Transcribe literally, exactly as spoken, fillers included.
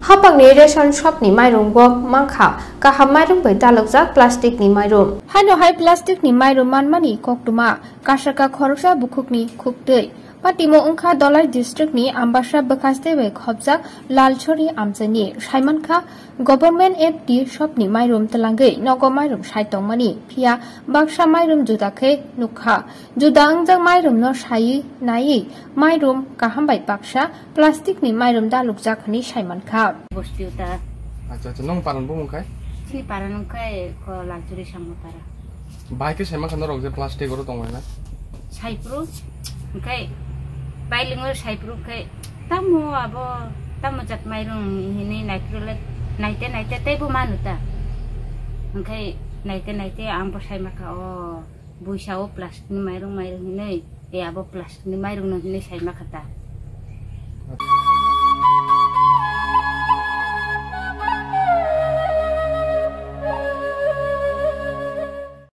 Hapangni ration shop ni mairum bo mankha kaham mairum bai dalokjak plastic ni mairum. Haino hai plastic ni mairum manmani koktwma kasaka khoroksa bukhukni khuktwi. Patimo wngkha Dolai district ni Ambasa bwkhaste bai khopjak Lalchori amchaini. Saimankha government F D shop ni mairum twlangwi nogo mairum sai tongmani, phiya baksa mairum juda khe nukha. Juda wngjak mairum no saiwi naiwi mairum kaham bai baksa plastic ni mairum dalukjak hwnwi saimankha. Bosti uta. Acha, acha, nong paran bo mungkhai? Sini paran mungkhai ko Lalchori Sangma para. Bahai khe saimankha norok je plastic oro tonglaina? Saipru, mungkhai bailing oro saipru mungkhai tamo abo tamo jat mairum hinwi naipru le naite naite teibo manu ta. Mungkhai naite naite ang bo saimakha o buisa o plastic ni mairum mairum hinwi, e abo plastic ni mairum no hinwi saimakha ta.